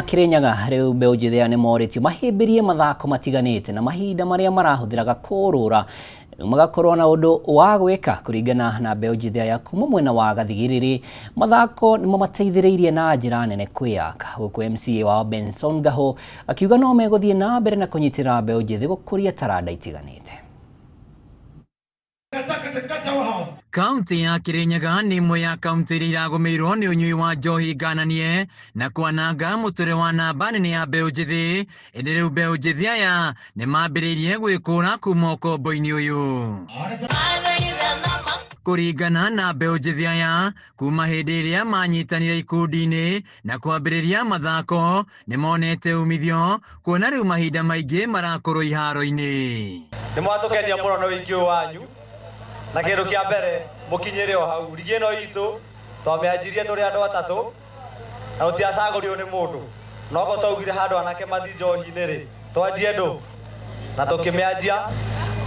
Kirinyaga rĩu mbeũ njĩthĩ aya nĩmorĩtio mahĩmbĩrie mathako matiganĩte na mahinda marĩa marahũthĩraga kũrũra rĩu magakorwo na ũndũ wa gwĩka. Kũringana na mbeũ njĩthĩ aya kuma mwena wa Gathigiriri, mathako nĩmamateithĩrĩirie na njĩra nene kwĩyaka, gũkũ MCA wao Benson Gahu akiuga no megũthiĩ na mbere na kũnyitĩrĩra mbeũ njĩthĩ gũkũria taranda itiganĩte. Kaunti ya Kirinyaga nĩ ĩmwe ya kaunti iria iragũmĩirwo nĩ ũnyui wa njohi ngananie na kwananga mũtũrĩre wa namba nene ya mbeũ njĩthĩ. Ĩndĩ rĩu mbeũ njĩthĩ aya nĩ mambĩrĩirie gwĩkũra kuma ũkombo-inĩ ũyũ. Kũringana na mbeũ njĩthĩ aya, kuma hĩndĩ ĩrĩa manyitanire ikundi-inĩ na kwambĩrĩria mathako, nĩ monete umithio kuona rĩu mahinda maingĩ marakorwo iharo-inĩ. Nĩ mwatũkenia mũno nĩ ũingĩ ũyũ wanyu, na kĩndũ kĩa mbere mũkinyĩre o hau. Rigi ĩno itũ twamĩanjirie tũrĩ andũ atatũ na tũtiacagũrirwo nĩ mũndũ, noguo twaugire handũ anake mathiĩ njohi-inĩ rĩ, twanjie ndũ na tũkĩmĩanjia.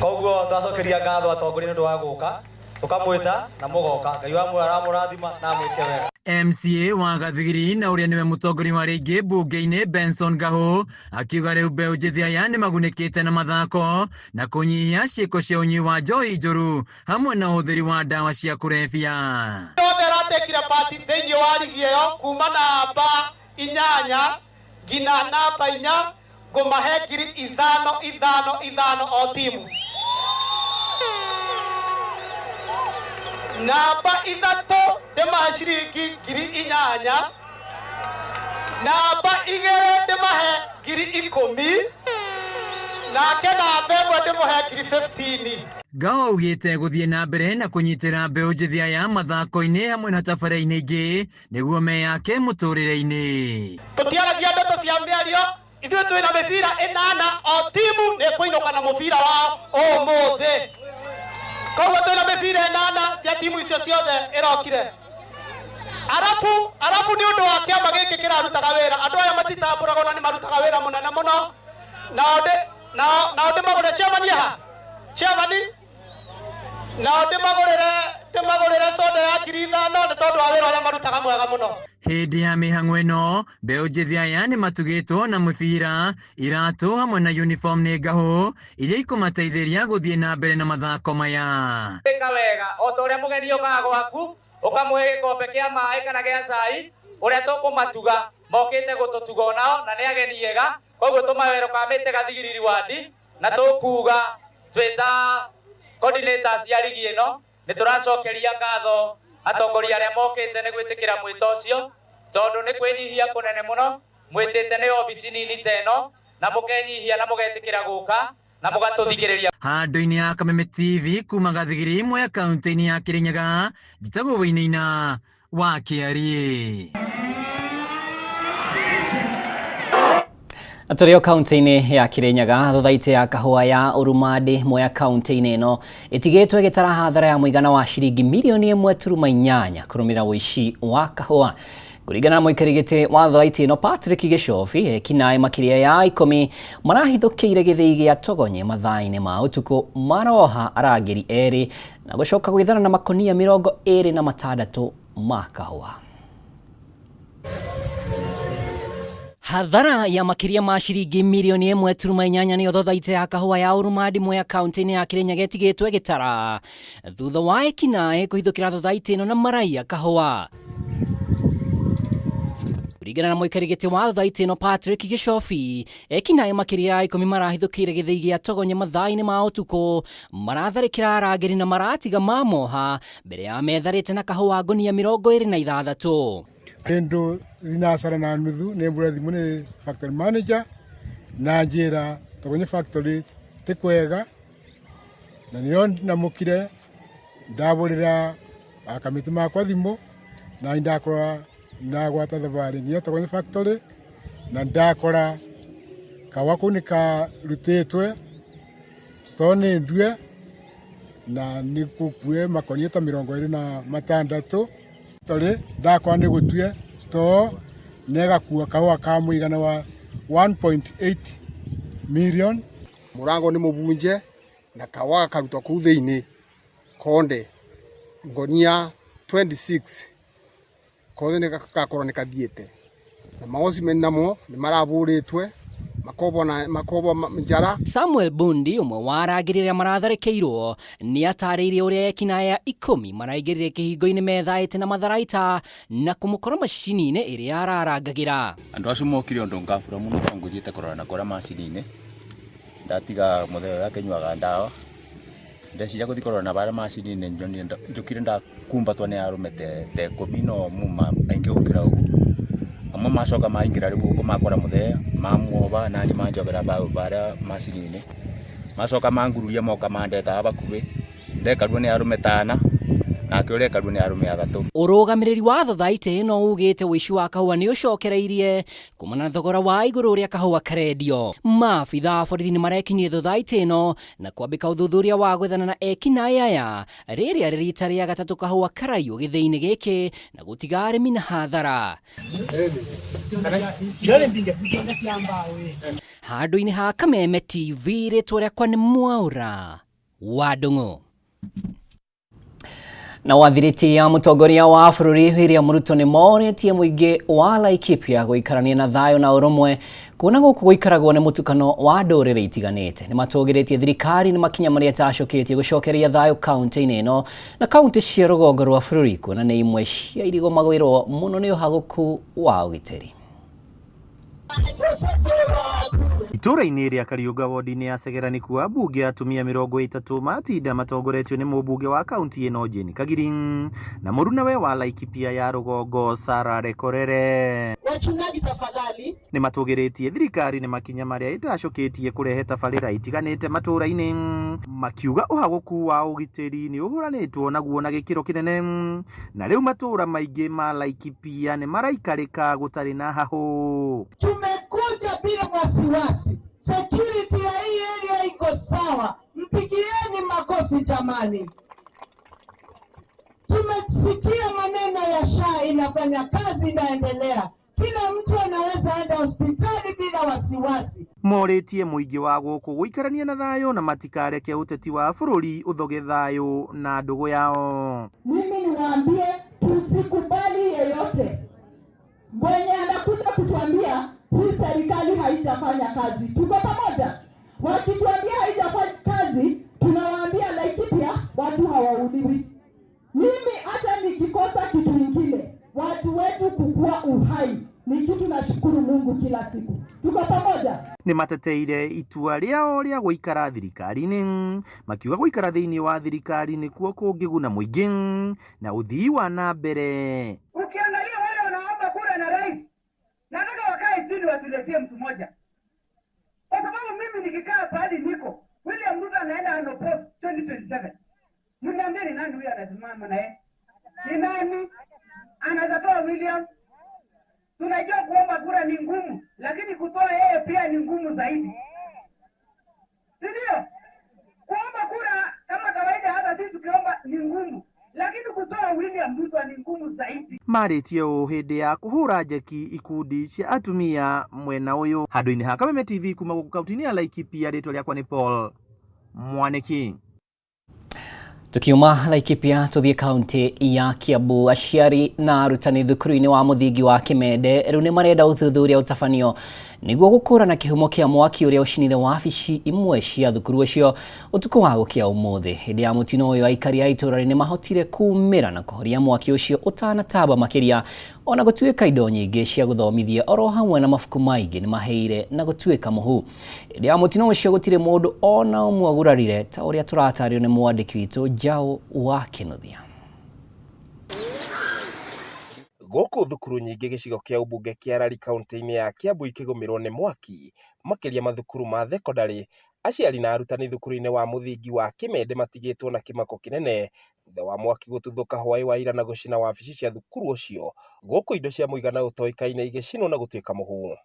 Koguo twacokeria ngatho atongoria nĩ ũndũ wa gũka, tũkamwĩta na mũgoka. Ngai wa muoyo aramũrathima na amwĩke wega. MCA wa Gathigiri na ũrĩa nĩwe mũtongoria wa rĩngĩ mbunge-inĩ Benson Gahu akiuga rĩu mbeũ njĩthĩ aya nĩ magunĩkĩte na mathako na kũnyihia ciĩko cia ũnyui wa njohi njũru hamwe na ũhũthĩri wa ndawa cia kũrebia. Othe aratekire part thĩinĩ wa rigi ĩyo kuma namba 8 nginya namba 4, ngũmahe 5,000 5 5 o timu. Namba 3 ndĩmahe ciringi 8,000, namba 2 ndĩmahe 10,000, nake namba 1 ndĩmũhe 15,000. Gao augĩte gũthiĩ na mbere na kũnyitĩra mbeũ njĩthĩ aya mathako-inĩ hamwe na tabarĩra-inĩ ingĩ nĩguo meyake mũtũrĩre-inĩ. Tũtiaragia ndeto cia mĩario, ithuĩ twĩna mĩbira 8, o timu nĩ ĩkũinũka na mũbira wao ũmũthĩ. Koguo twĩna mĩbira 8 cia timu icio ciothe ĩrokire. Arabu, arabu nĩ ũndũ wa kĩama gĩkĩ kĩrarutaga wĩra, andũ aya matitambũragwo na nĩ marutaga wĩra mũnene mũno. Nao ndĩ, nao, nao ndĩmagũrĩre chairman haha? Chairman? Nao ndĩmagũrĩre, ndĩmagũrĩre soda ya 5,000 nĩ tondũ wa wĩra ũrĩa marutaga mwega mũno. Hĩndĩ ya mĩhang'o ĩno, mbeũ njĩthĩ aya nĩ matugĩtwo na mĩbira, iratũ hamwe na uniform nĩ ngahũ iria ikũmateithĩria gũthiĩ na mbere na mathako maya. Gwĩka wega o ta ũrĩa mũgeni okaga gwaku ũkamũhe gĩkombe kĩa maĩ kana gĩa cai, ũrĩa tũkũmatuga mokĩte gũtũtuga onao na nĩ ageni ega, koguo tũmawerokamĩte Gathigiriri wadi na tũkuga twĩ ta coordinators cia rigi ĩno nĩ tũracokeria ngatho atongoria arĩa mokĩte nĩ gwĩtĩkĩra mwĩto ũcio, tondũ nĩ kwĩnyihia kũnene mũno mwĩtĩte nĩ obici nini ta ĩno na mũkenyihia na mũgetĩkĩra gũka na mũgatũthikĩrĩria. Handũ-inĩ ha Kameme TV kuma Gathigiri Mwea kaunti-inĩ ya Kirinyaga, njĩtagwo Wainaina wa Kĩariĩ. Na tũrĩ o kaunti-inĩ ya Kirinyaga, thothaitĩ ya kahũa ya Ũrumandĩ Mwea kaunti-inĩ ĩno ĩtigĩtwo ĩgĩtara hathara ya mũigana wa ciringi mirioni 1.8 kũrũmĩrĩra ũici wa kahũa. Kũringana na mũikari gĩtĩ wa thothaitĩ ĩno Patrick Gĩcobi, ekinaĩ makĩria ya 10 marahithũkĩire gĩthĩi gĩa Togonye mathaa-inĩ ma ũtukũ maroha arangĩri erĩ na gũcoka gwĩthara na makonia 26 ma kahũa. Hathara ya makĩria ma ciringi mirioni 1.8 nĩyo thothaitĩ ya kahũa ya Ũrumandi Mwea kaunti-inĩ ya Kirinyaga ĩtigĩtwo ĩgĩtara thutha wa ekinaĩ kũhithũkĩra thothaitĩ ĩno na maraiya kahũa. Kũringana na mũikari gĩtĩ wa thothaitĩ ĩno Patrick Gĩcobi, ekinaĩ makĩria ya 10 marahithũkĩire gĩthĩi gĩa Togonye mathaa-inĩ ma ũtukũ, maratharĩkĩra arangĩri na maratiga mamoha mbere ya metharĩte na kahũa ngũnia 26. Kĩndũ thinacara na nuthu nĩ mbura thimũ nĩ factory manager na njĩra Togonye factory ti kwega, na nĩrĩo ndamũkire ndabũrĩra akamĩtĩ makwa thimũ na ndakora ndagwata thabarĩ nginya Togonye factory na ndakora kahũa kau nĩ karutĩtwe store nĩ ndue na nĩ gũkue makonia ta 26. Factory ndakora nĩ gũtue store na ĩgakua kahũa ka mũigana wa 1.8 million. Mũrango nĩ mũbunje na kahũa gakarutwo kũu thĩinĩ konde ngonia 26 kothe nĩ gakorwo nĩ kathiĩte. Na mawocimeni namo nĩ marabũrĩtwe makobwo na makobwo njara. Samuel Bundi ũmwe wa arangĩri arĩa maratharĩkĩirwo nĩ atarĩirie ũrĩa ekinaĩ a 10 maraingĩrire kĩhingo-inĩ methaĩte na matharaita na kũmũkora macini-inĩ ĩrĩa ararangagĩra. Andũ acio mokire ũndũ ngabura mũno tondũ ngũthiĩte kũrora na kũrĩa macini-inĩ, ndatiga mũthee ũrĩa akĩnyuaga ndawa, ndeciria gũthiĩ kũrora na barĩa macini-inĩ nyonire njũkire ndakumbatwo nĩ arũme ta 10 no muma aingĩ gũkĩra ũguo. Amwe macoka maingĩra rĩu gũkũ makora mũthee, mamuoba nani manjobera barĩa macini-inĩ, macoka mangururia moka mandeta haha bakuhĩ, ndekarwo nĩ arũme ta 4 nake ũrĩa ekarwo nĩ arũme 3. Ũrũgamĩrĩri wa thothaitĩ ĩno ugĩte ũici wa kahũa nĩ ũcokereirie kumana na thogora wa igũrũ ũrĩa kahũa karendio. Maabitha a borithi nĩ marekinyie thothaitĩ ĩno na kwambĩka ũthuthuria wa gwethana na ekinaĩ aya rĩrĩa rĩ rita rĩa gatatũ kahũa karaiywo gĩthĩi-inĩ gĩkĩ na gũtiga arĩmi na hathara. Handũ-inĩ ha Kameme TV rĩtwa rĩakwa nĩ Mwaũra wa Ndung'u. Na wathiriti ya mũtongoria wa bũrũri William Ruto nĩ morĩtie mũingĩ wa Laikipia gũikarania na thayũ na ũrũmwe kuona gũkũ gũikaragwo nĩ mũtukano wa ndũrĩrĩ itiganĩte. Nĩ matũgĩrĩtie thirikari nĩ makinya marĩa ĩtacũkĩtie gũcokeria thayũ kaunti-inĩ ĩno na kaunti cia rũgongo rwa bũrũri kuona nĩ imwe cia irigomagĩrwo mũno nĩ ũhagũku wa ũgitĩri. Itũũra-inĩ rĩa Kariũnga wodi-inĩ ya Segera nĩkuo ambunge a atumia 30 matinda matongoretio nĩ mũmbunge wa kaunti ĩno Jane Kagiri na mũrunawe wa Laikipia ya rũgongo Sarah Lekorere. Wachungaji tafadhali. Nĩ matũgĩrĩtie thirikari nĩ makinya marĩa ĩtacũkĩtie kũrehe tabarĩra itiganĩte matũũra-inĩ, makiuga ũhagũku wa ũgitĩri nĩ ũhũranĩtwo naguo na gĩkĩro kĩnene na rĩu matũũra maingĩ ma Laikipia nĩ maraikarĩka gũtarĩ na hahũ. Tumekuja bila wasiwasi, security ya hii area iko sawa, mpigieni makofi jamani. Tumesikia maneno ya SHA inafanya kazi, inaendelea, kila mtu anaweza enda hospitali bila wasiwasi. Morĩtie mũingĩ wa gũkũ gũikarania na thayũ na matikareke ũteti wa bũrũri ũthoge thayũ na ndũgũ yao. Mimi niwaambie tusikubali yeyote mwenye anakuja kutuambia hii serikali haijafanya kazi. Tuko pamoja? Wakituambia haijafanya kazi, tunawaambia Laikipia watu hawauliwi. Mimi hata nikikosa kitu kingine, watu wetu kukua uhai ni kitu nashukuru Mungu kila siku. Tuko pamoja? Nĩ mateteire itua rĩao rĩa gũikara thirikari-inĩ, makiuga gũikara thĩinĩ wa thirikari nĩkuo kũngĩguna mũingĩ na ũthii wa na mbere. Ukiangalia wale wanaomba kura na rais, nataka wakae chini watuletee mtu mmoja, kwa sababu mimi nikikaa pahali niko, William Ruto anaenda unopposed 2027. Mniambie ni nani huyo anasimama na yeye? Ni nani anaweza toa William? Tunajua kuomba kura ni ngumu, lakini kutoa yeye pia ni ngumu zaidi, si ndio? Kuomba kura kama kawaida, hata sisi tukiomba ni ngumu, lakini kutoa William Ruto ni ngumu zaidi. Marĩtie ũũ hĩndĩ ya kũhũra njeki ikundi cia atumia mwena ũyũ. Handũ-inĩ ha Kameme TV kuma gũkũ kaunti-inĩ ya Laikipia, rĩtwa rĩakwa nĩ Paul Mwanĩki. Tukiuma Laikipia tuthiĩ kaunti ya Kiambu. Aciari na arutani thukuru-inĩ wa mũthingi wa Kimende rĩu nĩ marenda ũthuthuria ũtabanio nĩguo gũkũrana kĩhumo kĩa mwaki ũrĩa ũcinire wabici imwe cia thukuru ũcio ũtukũ wa gũkĩa ũmũthĩ. Hĩndĩ ya mũtino ũyũ aikari a itũũra nĩ mahotire kumĩra na kũhoria mwaki ũcio ũtanatamba makĩria, ona gũtuĩka indo nyingĩ cia gũthomithia oro hamwe na mabuku maingĩ nĩ maheire na gũtuĩka mũhu. Hĩndĩ ya mũtino ũcio gũtirĩ mũndũ ona ũmwe ũgurarire ta ũrĩa tũratario nĩ mwandĩki witũ Jao wa Kĩnuthia. Gũkũ thukuru nyingĩ gĩcigo kĩa ũmbunge kĩa Lari kaunti-inĩ ya Kiambu ikĩgũmĩrwo nĩ mwaki, makĩria mathukuru ma thekondarĩ, aciari na arutani thukuru-inĩ wa mũthingi wa Kimende matigĩtwo na kĩmako kĩnene thutha wa mwaki gũtuthũka hwaĩ wa ira na gũcina wabici cia thukuru ũcio, gũkũ indo cia mũigana ũtoĩkaine igĩcinwo na gũtuĩka mũhu.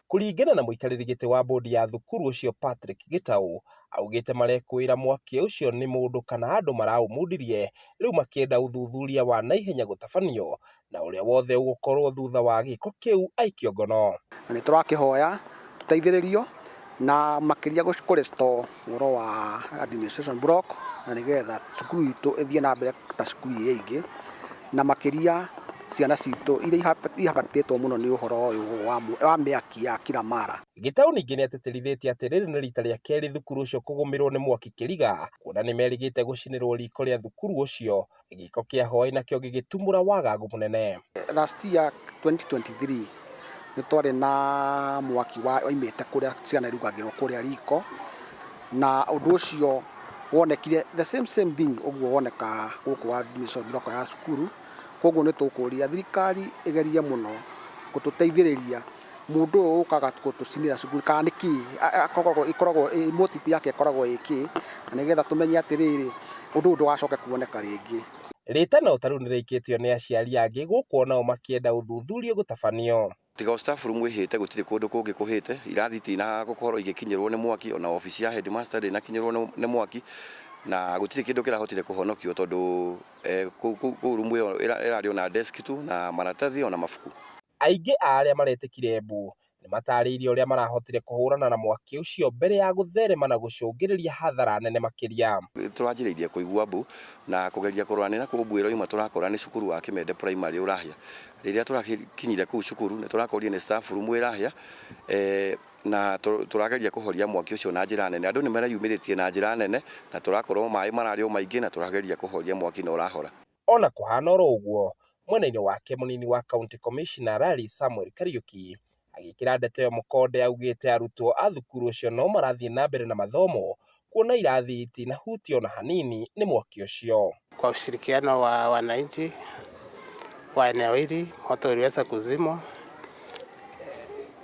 Kũringana na mũikarĩri gĩtĩ wa bodi ya thukuru ũcio Patrick Gĩtaũ, augĩte marekũĩra mwaki ũcio nĩ mũndũ kana andũ maraũmundirie, rĩu makĩenda ũthuthuria wa naihenya gũtabanio na ũrĩa wothe ũgũkorwo thutha wa gĩko kĩu aikio ngono. Na nĩ tũrakĩhoya tũteithĩrĩrio na makĩria kũ restore ũhoro wa administration block na nĩgetha cukuru itũ ĩthiĩ na mbere ta cukuru iria ingĩ, na makĩria Ciana citũ iria ihabatĩtwo mũno nĩ ũhoro ũyũ wa mĩaki ya kila mara. Gitau ningĩ nĩatĩtĩrithĩtie atĩ rĩrĩ nĩ rita rĩa kerĩ thukuru ũcio kũgũmĩrwo nĩ mwaki Kĩriga, kuona nĩmerĩgĩte gũcinĩrwo riko rĩa thukuru ũcio, gĩko kĩa hwaĩ nakĩo gĩgĩtumũra wagagu mũnene. Last year 2023 nĩ twarĩ na mwaki waimĩte kũrĩa ciana irugagĩrwo kũrĩa riko, na ũndũ ũcio wonekire the same same thing ũguo woneka gũkũ wa admission block ya cukuru. Koguo nĩ tũkũria thirikari ĩgerie mũno gũtũteithĩrĩria mũndũ ũyũ ũkaga gũtũcinĩra cukuru kana nĩkĩ ĩkoragwo motive yake ĩkoragwo ĩ kĩ, na nĩgetha tũmenye atĩrĩrĩ, ũndũ ũyũ ndũgacoke kuoneka rĩngĩ. Rĩtana o ta rĩu nĩrĩikĩtio nĩ aciari angĩ gũkũ onao makĩenda ũthuthuria gũtabanio. Tiga o staff room ĩhĩte, gũtirĩ kũndũ kũngĩ kũhĩte. Irathi itinagũkorwo igĩkinyĩrwo nĩ mwaki, ona obici ya headmaster ndĩnakinyĩrwo nĩ mwaki, na gũtirĩ kĩndũ kĩrahotire kũhonokio tondũ kũu rumu ĩyo ĩrarĩ ona desk tu na maratathi ona mabuku. Aingĩ a arĩa maretĩkire mbu nĩmatarĩirie ũrĩa marahotire kũhũrana na mwaki ũcio mbere ya gũtherema na gũcũngĩrĩria hathara nene makĩria. Tũranjĩrĩirie kũigua mbu na kũgeria kũrora nĩ nakũ mbu ĩroima, tũrakora nĩ cukuru wa Kĩmende Primary ũrahĩa. Rĩrĩa tũrakinyire kũu cukuru nĩ tũrakorire nĩ staff room ĩrahĩa, na tũrageria kũhoria mwaki ũcio na njĩra nene. Andũ nĩ mareyumĩrĩtie na njĩra nene na tũrakorwo maĩ mararĩ o maingĩ na tũrageria kũhoria mwaki na ũrahora. Ona kũhana oro ũguo, mwena-inĩ wake mũnini wa County Commissioner Rari Samuel Kariuki agĩkĩra ndeto ĩyo mũkonde, augĩte arutwo a thukuru ũcio no marathiĩ na mbere na mathomo, kuona irathi itinahutio ona hanini nĩ mwaki ũcio. Kwa ushirikiano wa wananchi wa eneo hili, moto uliweza kuzimwa.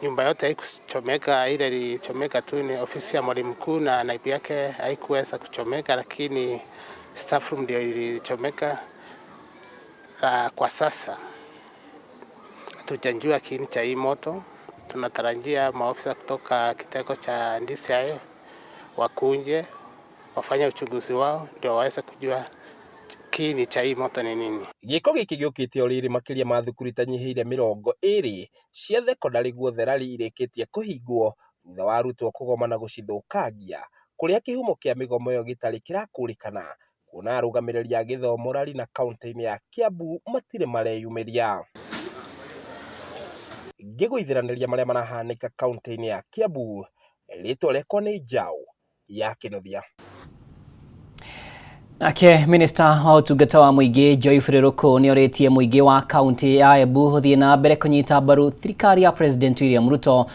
Nyumba yote haikuchomeka, ile ilichomeka tu ni ofisi ya mwalimu mkuu na naibu yake haikuweza kuchomeka, lakini staff room ndio ilichomeka. Kwa sasa hatujajua kiini cha hii moto. Tunatarajia maofisa kutoka kitengo cha DCI wakuje wafanye uchunguzi wao ndio waweze kujua kiini cha hii moto ni nini. Gĩko gĩkĩ gĩũkĩte o rĩrĩ makĩria ma thukuru itanyihĩire 20 cia thekondarĩ guothe Rari irĩkĩtie kũhingwo thutha wa arutwo kũgoma na gũcithũkangia, kũrĩa kĩhumo kĩa mĩgomo ĩyo gĩtarĩ kĩrakũrĩkana, kuona arũgamĩrĩri a gĩthomo Rari na kaunti-inĩ ya Kiambu matirĩ mareyumĩria. Ngĩgũithĩranĩria marĩa marahanĩka kaunti-inĩ ya Kiambu, rĩtwa rĩakwa nĩ Njaũ ya Kĩnuthia. Nake Minista wa ũtungata wa mũingĩ Joyfrey Ruku nĩorĩtie mũingĩ wa kaunti ya Embu gũthiĩ na mbere kũnyita mbaru thirikari ya President William Ruto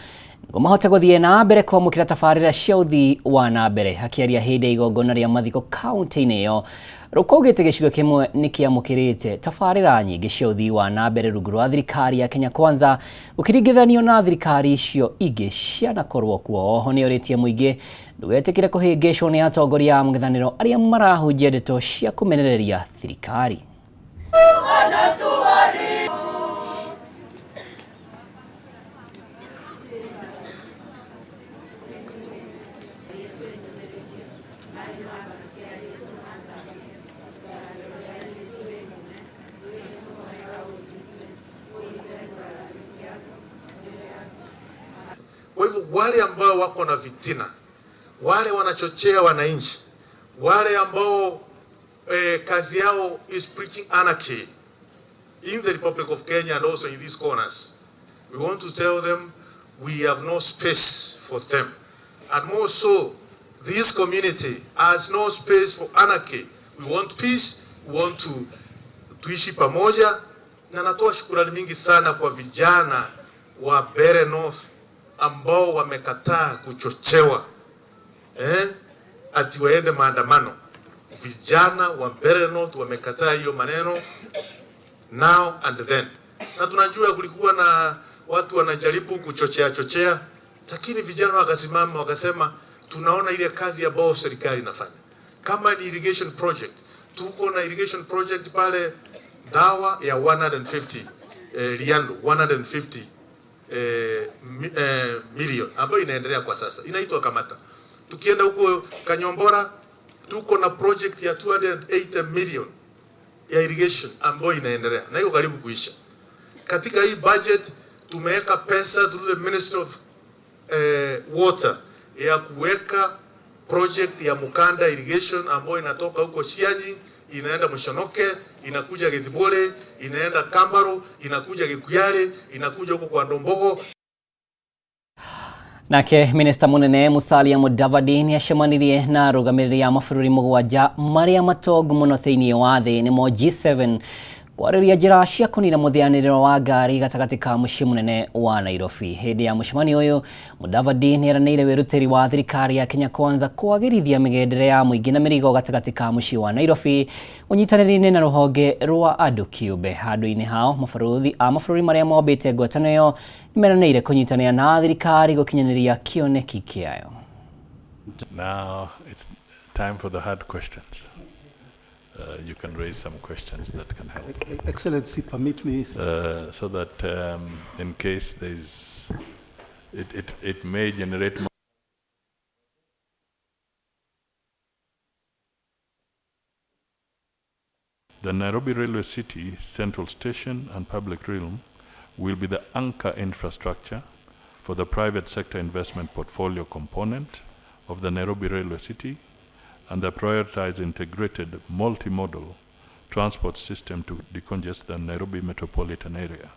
nĩguo mahote gũthiĩ na mbere kwamũkĩra tabarĩra cia ũthii wa na mbere. Akĩaria hĩndĩ ya igongona rĩa mathiko kaunti-inĩ ĩyo, Ruku augĩte gĩcigo kĩmwe nĩkĩamũkĩrĩte tabarĩra nyingĩ cia ũthii wa na mbere rungu rwa thirikari ya Kenya Kwanza gũkĩringithanio na thirikari icio ingĩ cianakorwo kuo. Oho nĩorĩtie mũingĩ ndũgetĩkĩre kũhĩngĩcwo nĩ atongoria a mũng'ethanĩro arĩa marahunjia ndeto cia kũmenereria thirikari. Kwa hivyo wale ambao wako na vitina, wale wanachochea wananchi, wale ambao kazi yao is preaching anarchy in the Republic of Kenya and also in these corners, we want to tell them we have no space for them. And more so, this community has no space for anarchy. We want peace, we want to tuishi pamoja. Na natoa shukrani mingi sana kwa vijana wa Mbeere North ambao wamekataa kuchochewa ati waende maandamano. Vijana wa Mbeere North wamekataa hiyo maneno now and then. Na tunajua kulikuwa na watu wanajaribu kuchochea chochea, lakini vijana wakasimama wakasema tunaona ile kazi ambayo serikali inafanya. Kama ni irrigation project, tuko na irrigation project pale Dawa ya 150 Liando 150 million ambayo inaendelea kwa sasa, inaitwa Kamata. Tukienda huko Kanyombora tuko na project ya 280 million ya irrigation ambayo inaendelea na iko karibu kuisha. Katika hii budget tumeweka pesa through the Ministry of Water ya kuweka project ya Mukanda irrigation ambayo inatoka huko Shianyi inaenda Mshonoke inakuja Githibole, inaenda Kambaro, inakuja Gikuyale, inakuja huko kwa Ndombogo. Nake minista munene Musalia Mudavadi nĩacemanirie na arũgamĩrĩri a mabũrũri mũgwanja marĩa matongu mũno thĩinĩ wa thĩ nĩmo G7 kwarĩrĩria njĩra cia kũnina mũthĩanĩrĩro wa ngari gatagatĩ ka mũciĩ mũnene wa Nairobi. Hĩndĩ ya mũcemanio ũyũ, Mudavadi nĩeranĩire wĩrutĩri wa thirikari ya Kenya Kwanza kwagĩrithia mĩgendere ya mũingĩ na mĩrigo gatagatĩ ka mũciĩ wa Nairobi ũnyitanĩri-inĩ na rũhonge rwa andũ kĩũmbe. Handũ-inĩ hao, mabarũthi a mabũrũri marĩa mombĩte ngwatanĩro ĩyo nĩmeranĩire kũnyitanĩra na thirikari gũkinyanĩria kĩoneki kĩayo. Now it's time for the hard questions. You can raise some questions that can help. Excellency, permit me. So that in case there's, it may generate more. The Nairobi Railway City Central Station and Public Realm will be the anchor infrastructure for the private sector investment portfolio component of the Nairobi Railway City and the prioritized integrated multimodal transport system to decongest the Nairobi metropolitan area.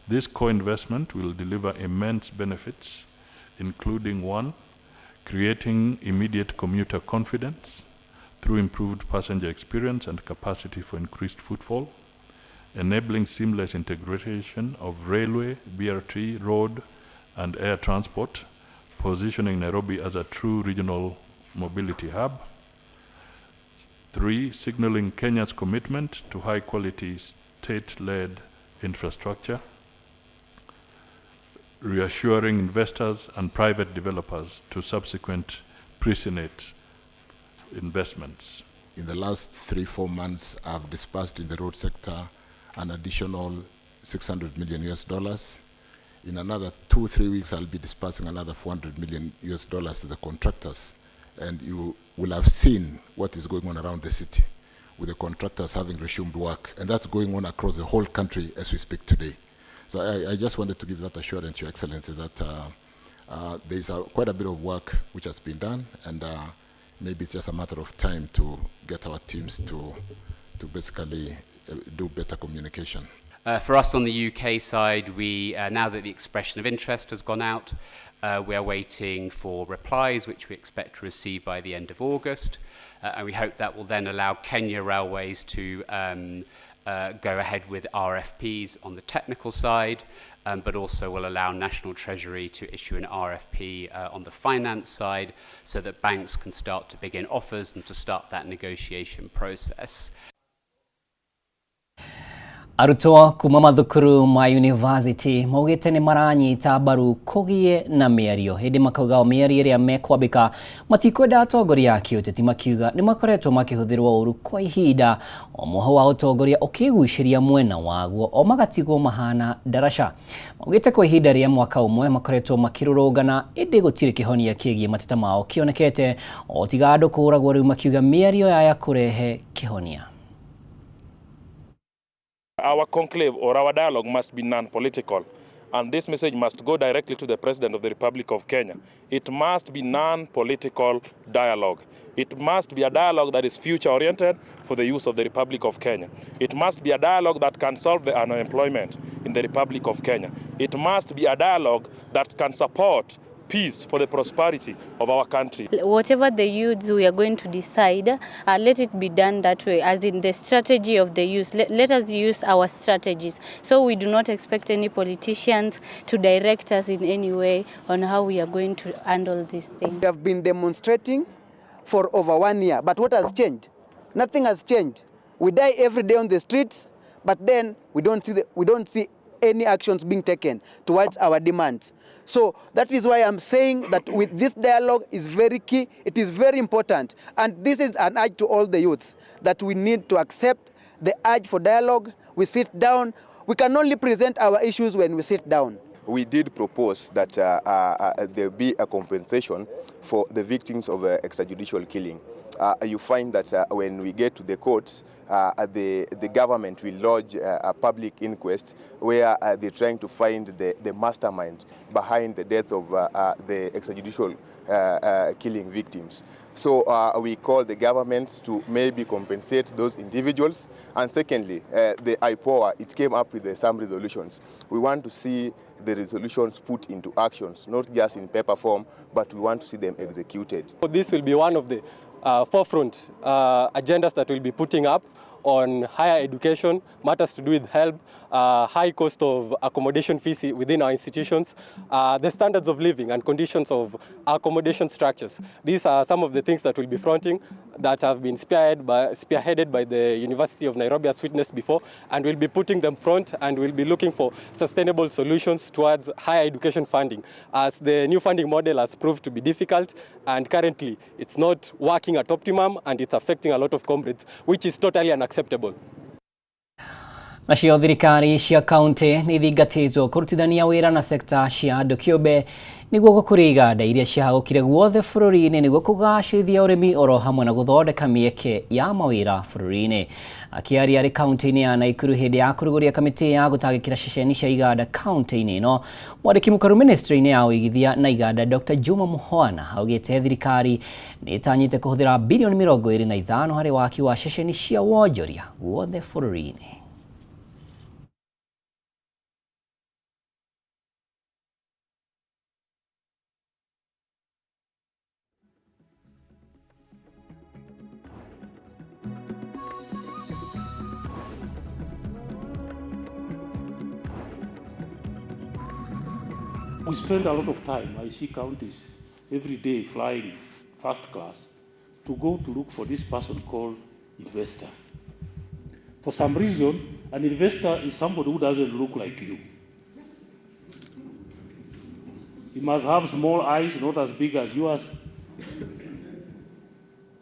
This co-investment will deliver immense benefits, including 1, creating immediate commuter confidence through improved passenger experience and capacity for increased footfall, enabling seamless integration of railway, BRT, road, and air transport, positioning Nairobi as a true regional mobility hub. 3, signaling Kenya's commitment to high-quality state-led infrastructure, reassuring investors and private developers to subsequent pre-Senate investments. In the last 3-4 months, I've dispersed in the road sector an additional $600 million US. In another 2-3 weeks, I'll be dispersing another $400 million US to the contractors. And you will have seen what is going on around the city, with the contractors having resumed work. And that's going on across the whole country as we speak today. So I just wanted to give that assurance, Your Excellency, that there's quite a bit of work which has been done, and maybe it's just a matter of time to get our teams to basically do better communication. For us on the UK side, we now that the expression of interest has gone out, we are waiting for replies, which we expect to receive by the end of August, and we hope that will then allow Kenya Railways to go ahead with RFPs on the technical side, but also will allow National Treasury to issue an RFP on the finance side so that banks can start to begin offers and to start that negotiation process. Arutwo kuma mathukuru ma university maugite ni maranyita mbaru kugie na mĩario hĩndĩ makauga o mĩario ĩrĩa mekwambĩka matikwenda atongoria a kĩũteti makiuga nĩ makoretwo makĩhũthĩrwo ũru kwa ihinda o mũhũ wa ũtongoria ũkĩgucĩria mwena waguo o magatigwo mahana ndaraca. Maugĩte kwa ihinda rĩa mwaka ũmwe makoretwo makĩrũrũngana ĩndĩ gũtirĩ kĩhonia kĩgiĩ mateta mao kĩonekete o tiga andũ kũũragwo rĩu makiuga mĩario yaya kũrehe kĩhonia. Our conclave or our dialogue must be non-political, and this message must go directly to the President of the Republic of Kenya. It must be non-political dialogue. It must be a dialogue that is future-oriented for the use of the Republic of Kenya. It must be a dialogue that can solve the unemployment in the Republic of Kenya. It must be a dialogue that can support peace for the prosperity of our country. Whatever the youths we are going to decide, let it be done that way, as in the strategy of the youth. Let us use our strategies. So we do not expect any politicians to direct us in any way on how we are going to handle this thing. We have been demonstrating for over 1 year, but what has changed? Nothing has changed. We die every day on the streets, but then we don't see any actions being taken towards our demands. So that is why I'm saying that with this dialogue is very key, it is very important. And this is an urge to all the youths that we need to accept the urge for dialogue. We sit down. We can only present our issues when we sit down. We did propose that there be a compensation for the victims of extrajudicial killing. You find that when we get to the courts, the government will lodge a public inquest where they're trying to find the mastermind behind the death of the extrajudicial killing victims. So we call the government to maybe compensate those individuals. And secondly, the IPOA, it came up with some resolutions. We want to see the resolutions put into actions, not just in paper form, but we want to see them executed. This will be one of the forefront agendas that we'll be putting up on higher education, matters to do with help, high cost of accommodation fees within our institutions, the standards of living and conditions of accommodation structures. These are some of the things that we'll be fronting that have been spearheaded by the University of Nairobi as witnessed before, and we'll be putting them front, and we'll be looking for sustainable solutions towards higher education funding, as the new funding model has proved to be difficult, and currently it's not working at optimum, and it's affecting a lot of comrades, which is totally unacceptable. Nacio thirikari cia kaunti nĩ ithingatĩtwo kũrutithania wĩra na sekta cia andũ kĩũmbe nĩguo gũkũria iganda iria ciahagũkire guothe bũrũri-inĩ nĩguo kũgacĩrithia ũrĩmi oro hamwe na gũthondeka mĩeke ya mawĩra bũrũri-inĩ. Akĩaria arĩ kaunti-inĩ ya Naikuru hĩndĩ ya kũrugũria kamĩtĩ ya gũtangĩkĩra ceceni cia iganda kaunti-inĩ ĩno, mwandĩki mũkaru ministry-inĩ ya ũigithia na iganda Dr. Juma Mukhwana augĩte thirikari nĩ ĩtanyĩte kũhũthĩra bilioni 25 harĩ waki wa ceceni cia wonjoria guothe bũrũri-inĩ. We spend a lot of time, I see counties every day flying first class to go to look for this person called investor. For some reason, an investor is somebody who doesn't look like you. He must have small eyes, not as big as yours.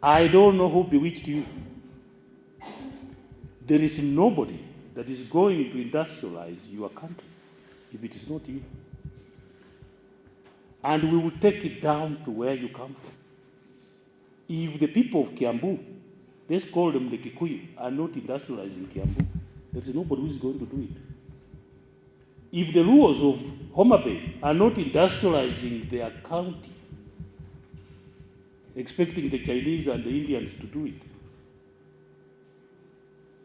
I don't know who bewitched you. There is nobody that is going to industrialize your country if it is not you. And we will take it down to where you come from. If the people of Kiambu, let's call them the Kikuyu, are not industrializing Kiambu, there is nobody who is going to do it. If the Luos of Homa Bay are not industrializing their county, expecting the Chinese and the Indians to do it,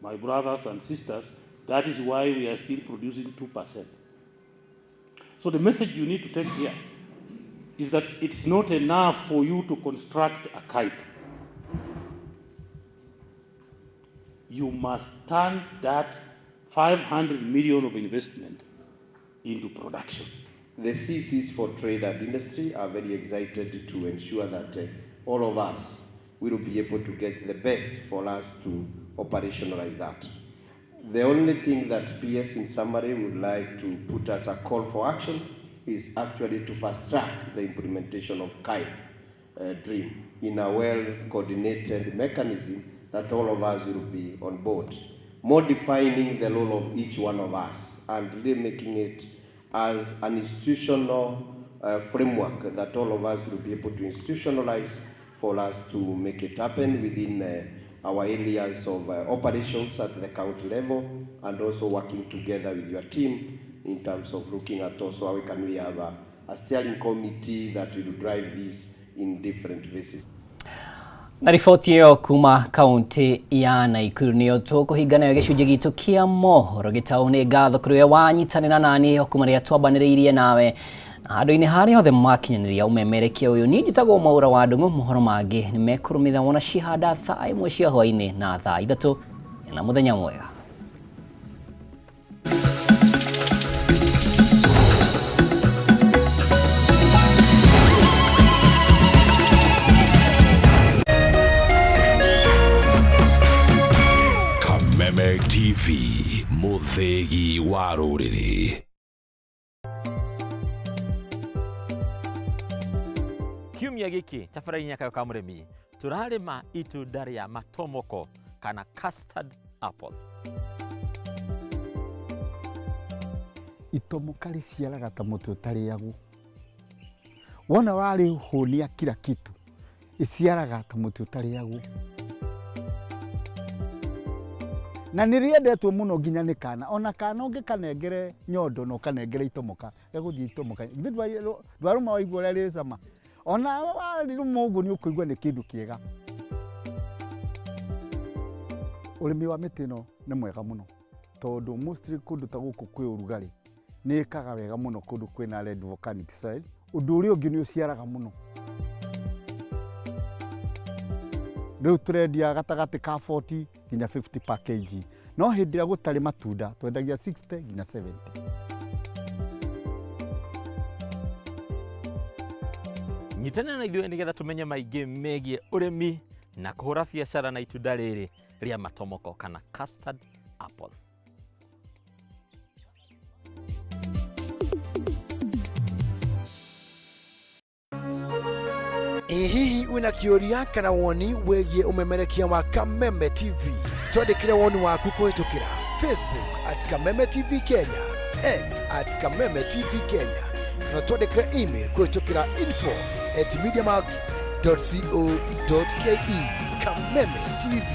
my brothers and sisters, that is why we are still producing 2%. So the message you need to take here is that it's not enough for you to construct a kite. You must turn that 500 million of investment into production. The CCs for trade and industry are very excited to ensure that all of us will be able to get the best for us to operationalize that. The only thing that PS in summary would like to put as a call for action is actually to fast track the implementation of KIPE DREAM in a well-coordinated mechanism that all of us will be on board, more defining the role of each one of us and really making it as an institutional framework that all of us will be able to institutionalize for us to make it happen within our areas of operations at the county level, and also working together with your team in terms of looking at also how can we have a steering committee that will drive this in different phases. Na riboti ĩyo kuma kaunti ya Naikuru nĩyo tũkũhinga nayo gĩcunjĩ gitũ kĩa mohoro gĩtaũ. Nĩ ngatho kũrĩ we wanyitanĩra nani kuma rĩrĩa twambanĩrĩirie nawe na handũ-inĩ harĩa hothe makinyanĩria ũmemerekia ũyũ. Niĩ njĩtagwo Mwaura wa Ndung'u. Mohoro mangĩ nĩ mekũrũmĩrĩra wona cihanda thaa 1 cia hwaĩ-inĩ na thaa 3 na mũthenya mwega. Kameme TV, mũthĩgi wa rũrĩrĩ. Kiumia gĩkĩ tabarĩra-inĩ ya Kayũ ka Mũrĩmi tũrarĩma itunda rĩa matomoko kana custard apple. Itomoka rĩciaraga ta mũtĩ ũtarĩagwo. Wona warĩhũnia kila kitu, ĩciaraga ta mũtĩ ũtarĩagwo. Na nĩ rĩendetwo mũno nginya nĩ kana. Ona kana ũngĩkanengere nyondo na ũkanengere itomoka, gegũthiĩ itomoka. Githĩ ndwarũma waigua ũrĩa rĩ cama? Ona warĩrũma ũguo nĩ ũkũigua nĩ kĩndũ kĩega. Ũrĩmi wa mĩtĩ ĩno nĩ mwega mũno tondũ mostly kũndũ ta gũkũ kwĩ ũrugarĩ nĩ ĩkaga wega mũno kũndũ kwĩna red volcanic soil. Ũndũ ũrĩa ũngĩ nĩ ũciaraga mũno. Rĩu tũrendia gatagatĩ ka 40 nginya 50 per kg, no hĩndĩ ĩrĩa gũtarĩ matunda twendagia 60 nginya 70. Nyitanĩra na ithuĩ nĩgetha tũmenye maingĩ megiĩ ũrĩmi na kũhũra biacara na itunda rĩrĩ rĩa matomoko kana custard apple. Ĩ hihi wĩna kĩũria kana woni wĩgiĩ ũmemerekia wa Kameme TV? Twandĩkĩre woni waku kũhĩtũkĩra Facebook at Kameme TV Kenya, X at Kameme TV Kenya, na twandĩkĩre email kũhĩtũkĩra info at mediamax.co.ke. Kameme TV,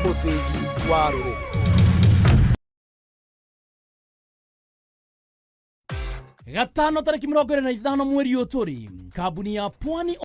mũthĩgi wa rũrĩrĩ. Gatano tarĩki 25 mweri ũyũ tũrĩ, kambuni ya Pwani